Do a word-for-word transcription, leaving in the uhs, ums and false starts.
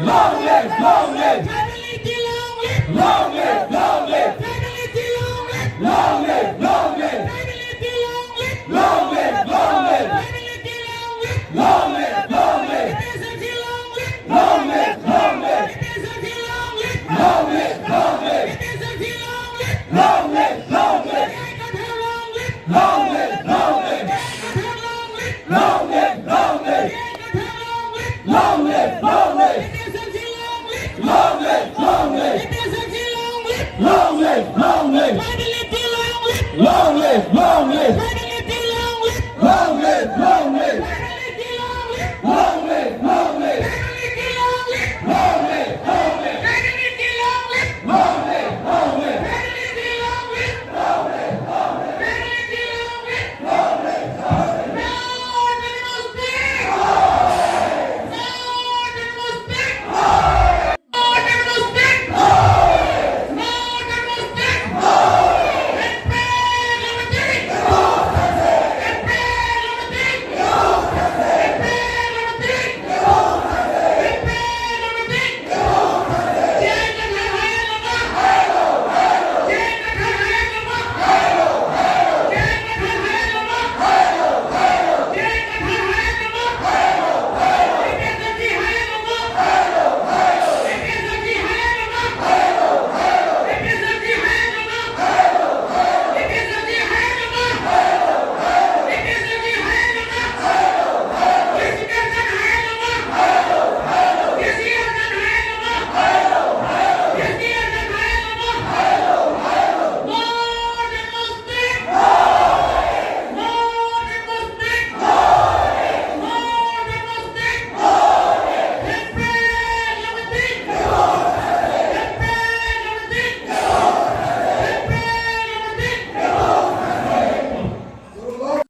Long live, long live. Long live, long live. Long live, long live. Long live, long live. Long live, long live. Long live, long live. Long live, long live. Long live, long live. Long live, long live. Long live, long live. Long live, long live. Long live, long live. Long live, long live. Long live, long live. Long live, long live. Long live, long live.